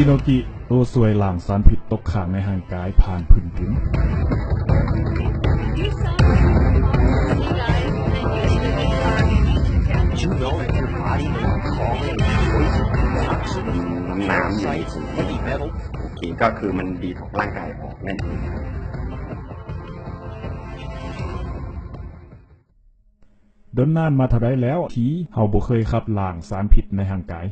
ກິໂນກິ ໂຕຊ່ວຍລ້າງສານພິດຕົກຄ້າງໃນຮ່າງກາຍຜ່ານພື້ນດິນ. Do you know that your body may be calling poison toxin น้ำๆ อยู่ในถุง heavy metal? โอเค ก็คือมันดีท็อกซ์ร่างกายออกนั่นเอง ດົນນານມາເທົ່າໃດແລ້ວທີ່ເຮົາບໍ່ເຄີຍຂັບລ້າງສານພິດໃນຮ່າງກາຍ?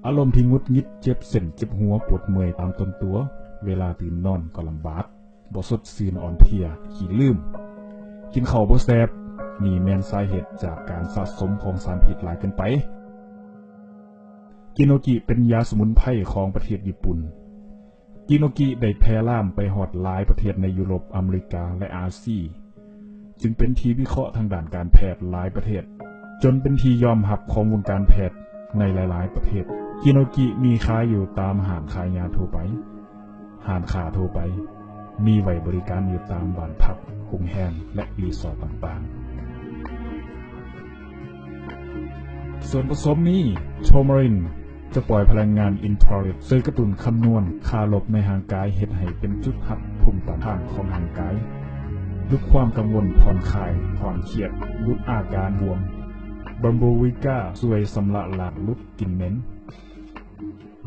ອາລົມທີ່ຫງຸດຫງິດ, ເຈັບເສັ້ນເຈັບຫົວ, ປວດເມື່ອຍຕາມຕົນຕົວ, ເວລາຕື່ນນອນກໍລຳບາກ, ບໍ່ສົດຊື່ນ, ອ່ອນເພຍ, ຂີ້ລືມ, ກິນເຂົ້າບໍ່ແຊບ, ນີ້ແມ່ນສາເຫດຈາກການສະສົມຂອງສານພິດຫຼາຍເກີນໄປ. ກິໂນກິເປັນຢາສະໝຸນໄພຂອງປະເທດຍີ່ປຸ່ນ. ກິໂນກິໄດ້ແຜ່ລາມໄປຮອດຫຼາຍປະເທດໃນຢູໂຣບ, ອາເມລິກາ ແລະ ອາຊີ, ຈຶ່ງເປັນທີ່ວິເຄາະທາງດ້ານການແພດຫຼາຍປະເທດ, ຈົນເປັນທີ່ຍອມຮັບຂອງວົງການແພດໃນຫຼາຍໆປະເທດ. ກິໂນກິມີຂາຍຢູ່ຕາມຮ້ານຂາຍຢາທົ່ວໄປ, ຮ້ານຄ້າທົ່ວໄປ, ມີໄວ້ບໍລິການຢູ່ຕາມບ້ານພັກ, ໂຮງແຮມ ແລະ ຣີສອດຕ່າງໆ. ສ່ວນປະສົມມີ Turmeric ຈະປ່ອຍພະລັງງານອິນຟຣາເຣັດ ຊ່ວຍກະຕຸ້ນຄຳນວນຄ່າລົບໃນຮ່າງກາຍ, ເຮັດໃຫ້ເປັນຈຸດຮັບພູມຕ້ານທານຂອງຮ່າງກາຍ, ຫຼຸດຄວາມກັງວົນ, ຜ່ອນຄາຍຄວາມຄຽດ, ຫຼຸດອາການບວມ. Bamboo Vega ຊ່ວຍຊຳລະລ້າງ, ຫຼຸດກິ່ນເໝັນ.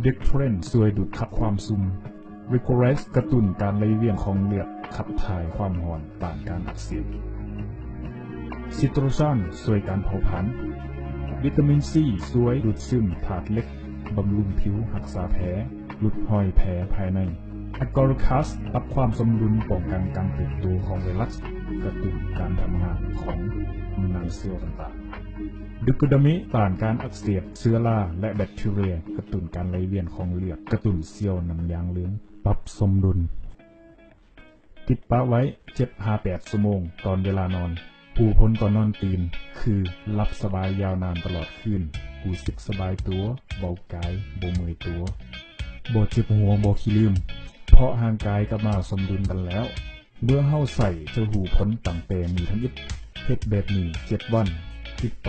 Dextran ຊ່ວຍດູດຂັບຄວາມຊຸ່ມ. Vigorous ກະຕຸ້ນການໄຫຼວຽນຂອງເລືອດ, ຂັບຖ່າຍຄວາມຮ້ອນ, ຕ້ານການອັກເສບ. Citrusan ຊ່ວຍການເຜົາຜານ. Vitamin C ຊ່ວຍດູດຊຶມທາດເຫຼັກ, ບຳລຸງຜິວ, ຮັກສາແຜ, ຫຼຸດຮອຍແຜພາຍໃນ. Agaricus ປັບຄວາມສົມດຸນ, ປ້ອງກັນການເຕີບໂຕຂອງໄວຣັສ, ກະຕຸ້ນການທຳງານຂອງໜັງເຊວຕ່າງໆ. ດູໂກດາມິ ຕ້ານການອັກເສບ, ເຊື້ອລາ ແລະ ແບັກທີເຣຍ, ກະຕຸ້ນການໄຫຼວຽນຂອງເລືອດ, ກະຕຸ້ນຊຽວນ້ຳຢາງເຫຼືອງ, ປັບສົມດຸນ. ປິດປະໄວ້ເຈັດຫາແປດຊົ່ວໂມງຕອນເວລານອນ. ຜູ້ຜົນຕອນນອນຕື່ນຄື ຫຼັບສະບາຍຍາວນານຕະຫຼອດຄືນ, ຮູ້ສຶກສະບາຍຕົວ, ເບົາກາຍ, ບໍ່ເມື່ອຍຕົວ, ບໍ່ເຈັບຫົວ, ບໍ່ຂີ້ລືມ, ເພາະຮ່າງກາຍກັບມາສົມດຸນກັນແລ້ວ. ເມື່ອເຮົາໃຊ້ຈະຮູ້ຜົນຕັ້ງແຕ່ມື້ທຳອິດ. ເຮັດແບບນີ້ເຈັດວັນຕິດຕໍ່.